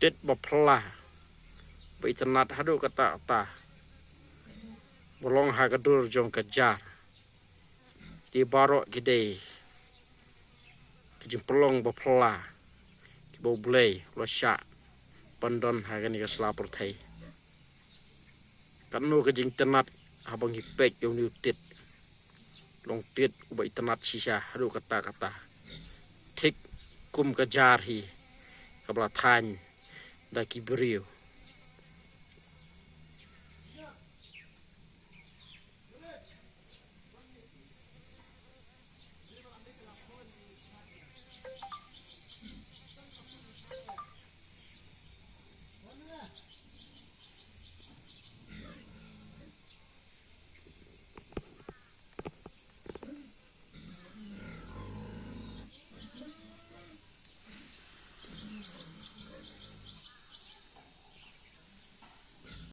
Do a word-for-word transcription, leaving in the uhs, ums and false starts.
tit ba phylla ba itynnad haduh katta katta ba long ha ka dur jong ka jar. Ki baroh ki dei ka jingpynlong ba phylla kiba U Blei u la shah ban don ha kane ka sla pyrthei. Katno ka jingtynnad haba ngi peit ïa une u tit, long tit uba itynnad shisha haduh katta katta, thik kum ka jar hi kaba la thaiñ da ki briew